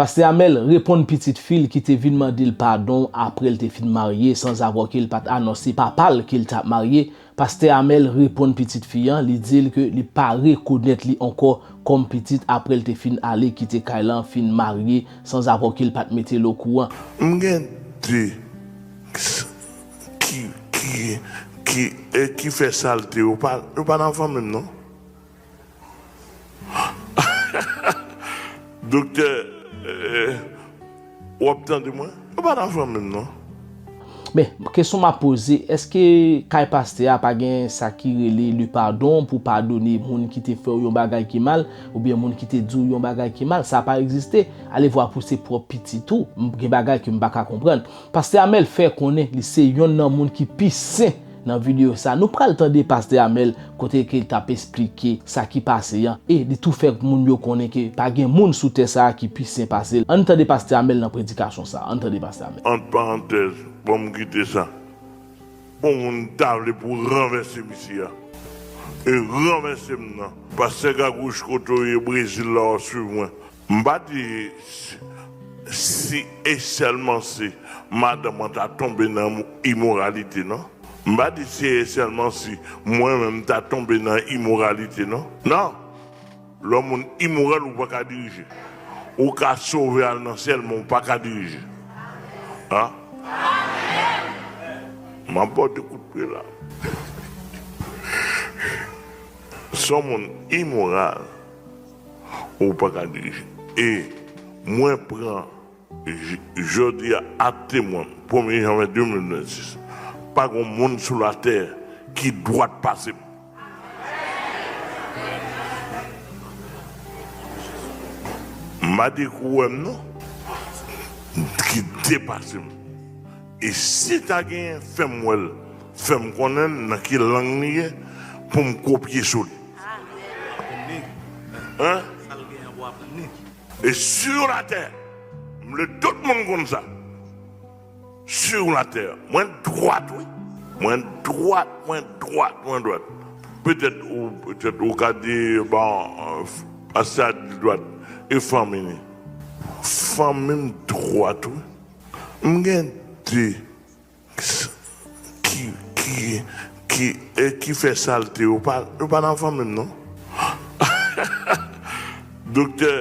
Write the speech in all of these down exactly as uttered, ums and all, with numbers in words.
Pastè Amèl reponn pitit fi l ki te vin mande l padon apre l te fin marye sanzavwa ke l pa t anonse papa l ke l t ap marye. Pastè Amèl reponn pitit fi an, li di l ke li pa rekonèt li ankò kòm pitit apre l te fin ale kite kay lan, fin marye sanzavwa ke l pa t mete l okouran. M gen de ki, ki, ki, e ki fè salte, yo pa, yo pa nan fanmi m non. Doktè, eh, w ap tande mwen? Yo pa nan fanmi m non. Men, kesyon m ap poze, èske kay pastè a pa gen sa ki rele le padon pou padone moun ki te fè w yon bagay ki mal, oubyen moun ki te di w yon bagay ki mal? Sa pa egziste. Ale vwa pou se pwòp pitit ou. M gen bagay ke m pa ka konprann. Pastè Amèl fè konnen li se yonn nan moun ki pi sen nan videyo sa. Nou pral tande Pastè Amèl kote ke l t ap esplike sa ki pase an. E li tou fè moun yo konnen ke pa gen moun sou tè sa a ki pi sen pase l. Ann tande Pastè Amèl nan predikasyon sa. Ann tande Pastè Amèl. Ant parantèz, bon, m kite sa. Bon, moun ta vle pou ranvèse misye a. E ranvèse m nan. Pastè Gagouch, kote w ye Brezil la, w ap swiv mwen. M pa di si, si e sèlman si madanm mwen ta tonbe nan imoralite, non. M pa di si e sèlman si mwen menm ta tonbe nan imoralite, non. Non. Lè yon moun imoral, ou pa ka dirije. Ou ka sove al nan syèl, men ou pa ka dirije. A? M ap ba w de kout pye la. Si yon moun imoral, ou pa ka dirije. E mwen pran j-, jodi a, akte mwen, premye janvye de mil vennsis, pa gen moun sou latè ki dwat pase m. M pa di ke w wè m non, ki depase m. E si ta genyen, fè m wè l, fè m konnen nan ki lang li ye, pou m kopye sou li. Hein? E sur la tè, m vle tout moun konn sa. Sur la tè, mwen dwat, wi. Mwen dwat, mwen dwat, mwen dwat. Petèt ou, petèt ou ka di, bon, euh, pastè a di dwat, e fanmi li. Fanmi m dwat, wi. M gen de ki, ki, ki, e ki fè salte, yo pa, yo pa nan fanmi m non. Doktè,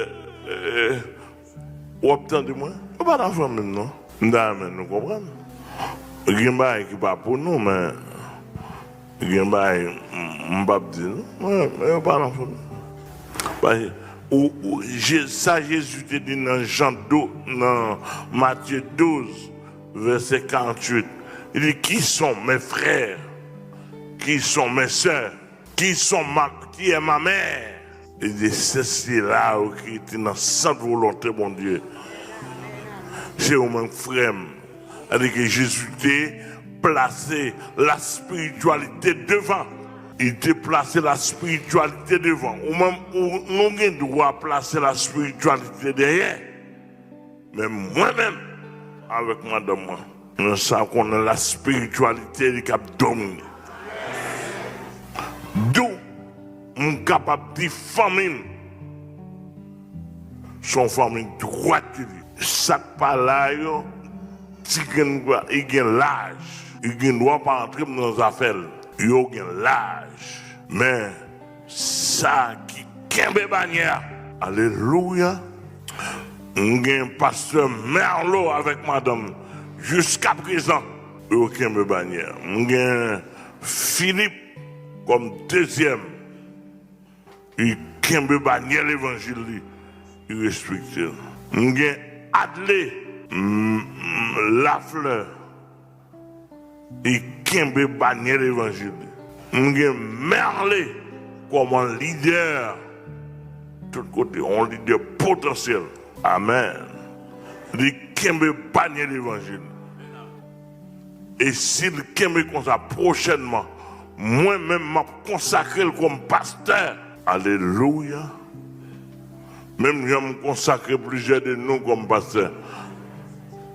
eh, w ap tande mwen? Yo pa nan fanmi m non. M ta renmen nou konprann. Gen bagay ki pa pou nou, men gen bagay m, m p ap di nou. Mwen, men yo pa nan fanmi m. Paske, ou, ou, Je-, sa Jezi te di nan Jan do, nan Matye douz, vèsè karanntuit, li di, qui sont mes frères, qui sont mes sœurs, qui sont ma, qui est ma mère? Li di, c'est ceux-là qui étaient dans cette volonté, Bondye. Se ou menm frè m. Sètadi ke Jezi te plase la spiritualité devan. Li te plase la spiritualité devan. Ou menm, ou, nou gen dwa plase la spiritualité dèyè. Men mwen menm, avèk madanm mwen, nou sa konnen la spiritualité li k ap domine. Dou m kapab di fanmi m, se yon fanmi dwat li ye. Sa k pa la yo, ti grenn, li gen laj. Li gen dwa pa antre m nan zafè l. Yo gen laj. Men, sa ki kenbe banyè a. Alelouya. M gen pastè Merlo avèk madanm jiskaprezan. Yo kenbe banyè a. M gen Filip kòm dezyèm. Li kenbe banyè levanjil li. Li respekte l. M gen Adlé, m, m, Laflè. Li kenbe banyè levanjil li. M gen Merlé kòm yon lidè tout kote, yon lidè potansyèl. Amèn. Li kenbe banyè levanjil. E si l kenbe konsa, pwochènman, mwen menm, m ap konsakre l kòm pastè. Alelouya. Menm jan m konsakre plizyè de nou kòm pastè.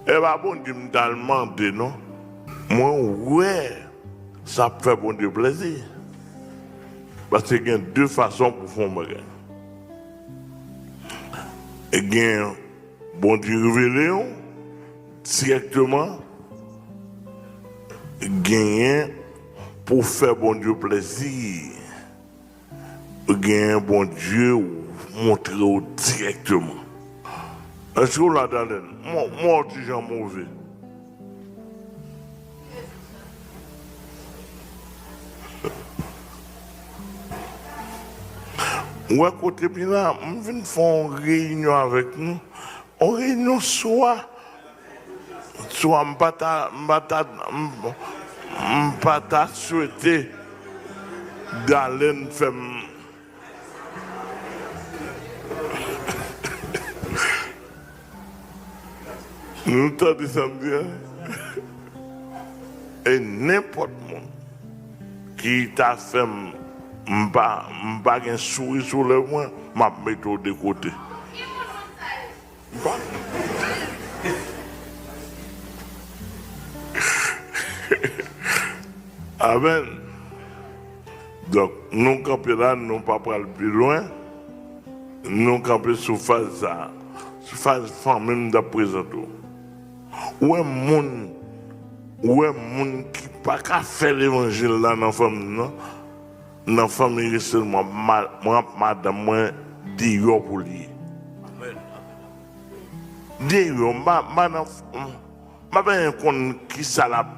E pa Bondye m t al mande, non. Mwen wè sa ap fè Bondye plezi. Paske gen de fason pou fè yon bagay. E gen Bondye revele w dirèkteman, genyen pou fè Bondye plèzi, genyen Bondye montre w dirèkteman. Èske w la, Dalèn? Mwen, mwen w ti jan move. Ou wè kote m ye la, m vin fè yon reyinyon avèk nou. Yon reyinyon swa, swa m pa ta, m pa ta, m, m pa ta swete Dalèn fè m. Nou tande sa m di a? E nenpòt moun ki ta fè m, m pa, m pa gen souri sou lèv mwen, m ap mete w de kote. Amèn. Donk, nou kanpe la, nou pa pral pi lwen. Nou kanpe sou faz sa a. Sou faz fanmi m t ap prezante w. Ou wè moun, ou wè moun ki pa ka fè levanjil la nan fanmi m nan, nan fanmi Resel, mwen, ma-, mwen ap madanm mwen deyò pou li ye. Deyò, m pa, m pa nan, m pa bezwen konn kisa l ap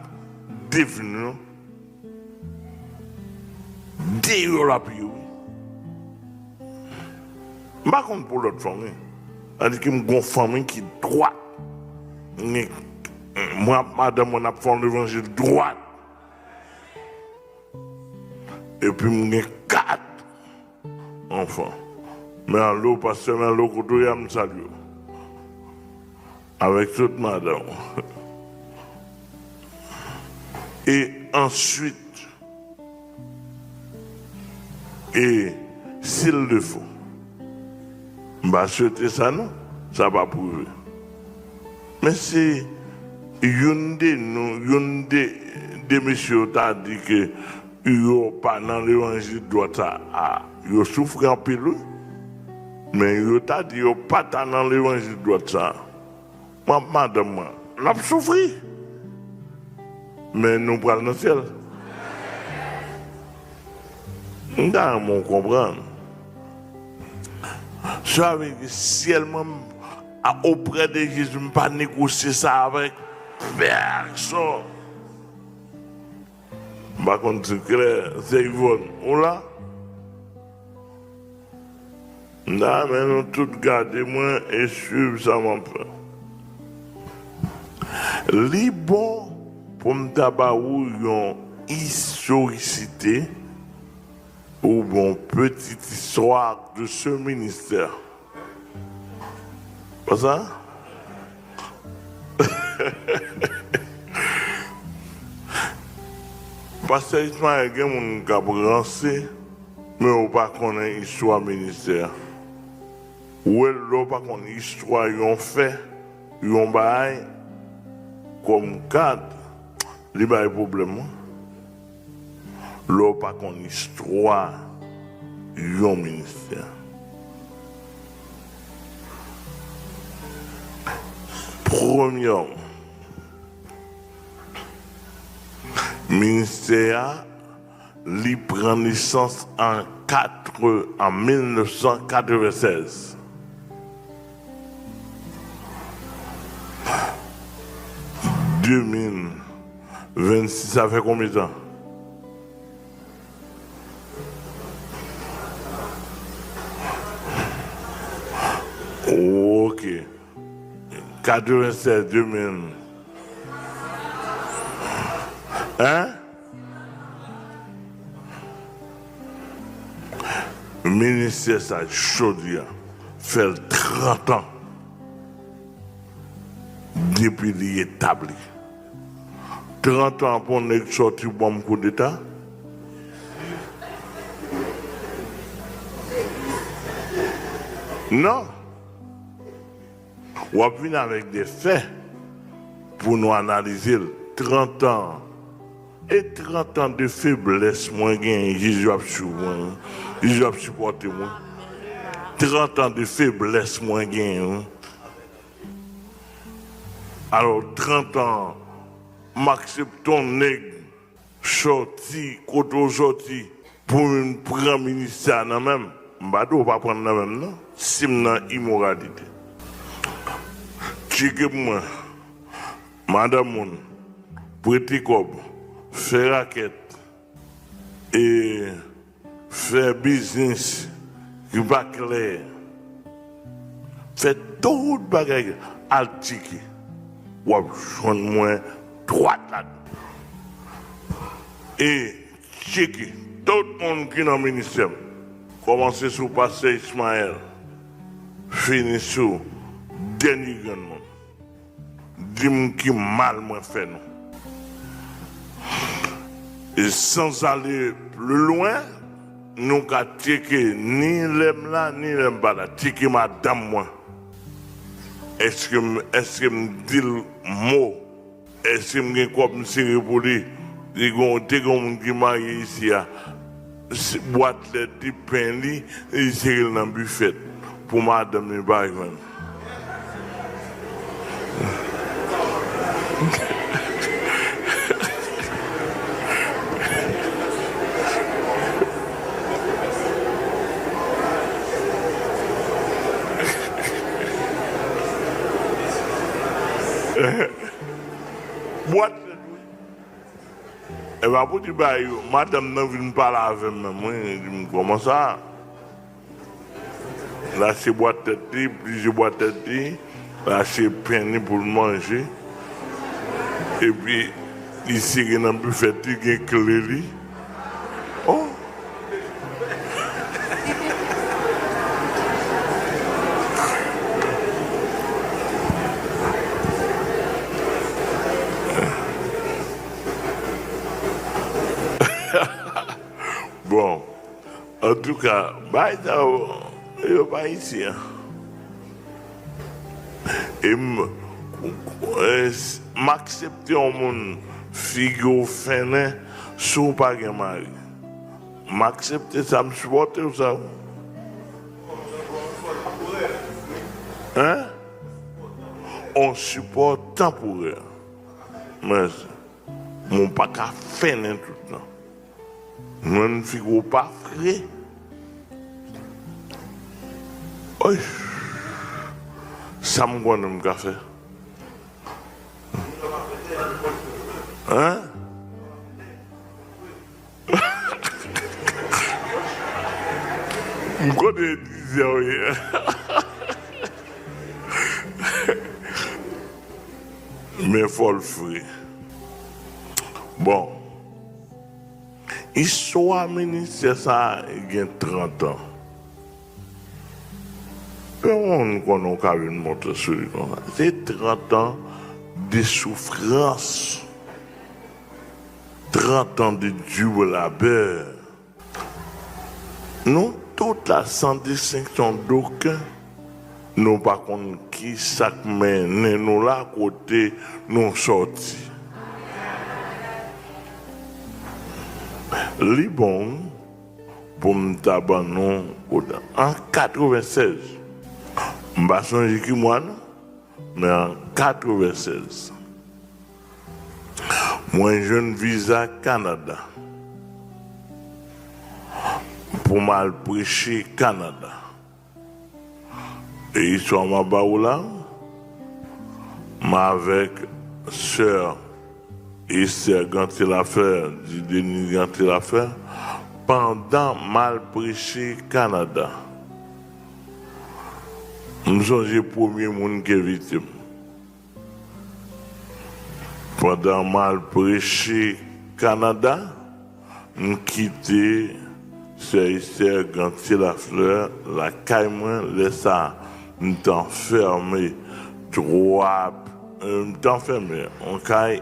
devni, non. Deyò l ap ye, wi. M pa konn pou lòt fanmi. Tandis ke m gon fanmi ki dwat. M gen, mwen ap madanm mwen ap fè yon levanjil dwat. Epi m gen kat anfan. Mèlo, pastè Mèlo, kote w ye a, m salye w. Avèk tout madanm ou. E answit, e si l de fo, m pa swete sa non, sa p ap rive. Men si youn de nou, youn de, de mesye yo ta di ke yo pa nan levanjil dwat sa a, yo soufri anpil wi. Men yo ta di yo pa ta nan levanjil dwat sa a. Mwen ap madanm mwen, n ap soufri. Men nou pral nan syèl. M ta renmen w konprann. Sa vle di syèl mwen, m, a, oprè de Jezi, m pa negosye sa avèk pèsonn. M pa konn si klè, sè Yvonne, ou la? M ta renmen nou tout gade mwen e swiv sa m ap fè. Li bon pou m ta ba ou yon istorisite oubyen yon petit histoire de ce ministère. Pa sa? Pastè Ismaël, gen moun k ap ranse, men ou pa konnen istwa ministè a. Ou wè, lè w pa konn istwa yon fè, yon bagay, kòm kad, li bay pwoblèm, wi. Lè w pa konn istwa yon ministè. Premyèman, ministè a, li pran nesans an katre, an mil nèf san katrevennsèz. De mil vennsis, sa fè konbyen tan? Ok. Katrevennsèz, de mil. Hein? Ministè sa, jodi a, fè l trant an depi li etabli. Trant an pou yon nèg sòti banm koudeta? Non. W ap vin avèk de fè pou nou analize l. Trant an. E trant an de feblès mwen genyen, Jezi ap swiv mwen, wi. Jezi ap sipòte mwen. Trant an de feblès mwen genyen, wi. Alò, trant an, m aksepte yon nèg sòti kote w sòti pou vin pran ministè a nan men m. M pa di w pa pran nan men m, non. Si m nan imoralite, tcheke pou mwen, madanm moun, prete kòb, fè rakèt, e fè biznis ki pa klè, fè tout bagay, al tcheke. W ap jwenn mwen dwat la. E tcheke tout moun ki nan ministè m. Kòmanse sou pastè Ismaël, fini sou dènye grenn moun. Di m ki mal mwen fè nou. E sans aller plus loin, nou ka tcheke ni lè m la, ni lè m pa la. Tcheke madanm mwen. Èske m, èske m di l mo? Èske m gen kòb m sere pou li? Li gon, te gen yon moun ki marye isi a. Se bwat lèt li, pen li, li sere l nan bifèt pou madanm li pa jwenn. Bwat lèt, wi. E pa pou di bagay yo, madanm nan vin pale avè m menm, wi, li di m, "Kòman sa?" L achte bwat tèt li, plizyè bwat tèt li, l achte pen li pou l manje. Epi, li sere nan bifèt li, gen kle li. Oh! Bon, antouka, bagay sa yo, yo pa isi, an. E m, e, s-, m aksepte yon moun figi w fennen si w pa gen mari. M aksepte sa, m sipòte w sa. Hein? On sipò tanporè. Mèsi. Men w pa ka fennen tout tan. Mwen, m figi w pa fre. Oy! Sa m konnen m ka fè. Hein? M konnen e dizè w ye. Men fò l fre. Bon. Istwa ministè sa a gen trant an. Gen moun konnen w ka vin monte sou li konsa. Se trant an de soufrans, trant an de dur labeur. Nou tout la, san distenksyon doken, nou pa konn ki sa k mennen nou la, kote nou sòti. Li bon pou m ta ban nou kote an katrevennsèz. M pa sonje ki mwa non, men an katrevennsèz. Mwen jwenn viza Kanada pou m al preche Kanada. E istwa m ap ba ou la, m avèk sè Esther Gantier Lafleur, di Denise Gantier Lafleur, pandan m al preche Kanada. M sonje premye moun ki envite m. Pandan m al preche Kanada, m kite sè Esther Gantier Lafleur lakay mwen. Lè sa a, m t anfème twa, m t anfème yon kay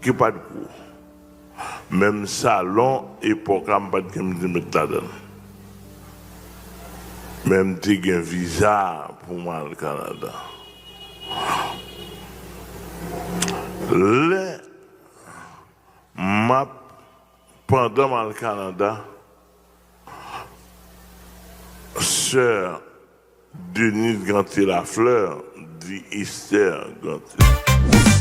ki pa t gwo. Menm salon epòk la, m pa t gen m te met ladan l. Men m te gen viza pou m al Kanada. Lè m ap, pandan m al Kanada, sè Denise Gantier Lafleur, Di Esther Grantil.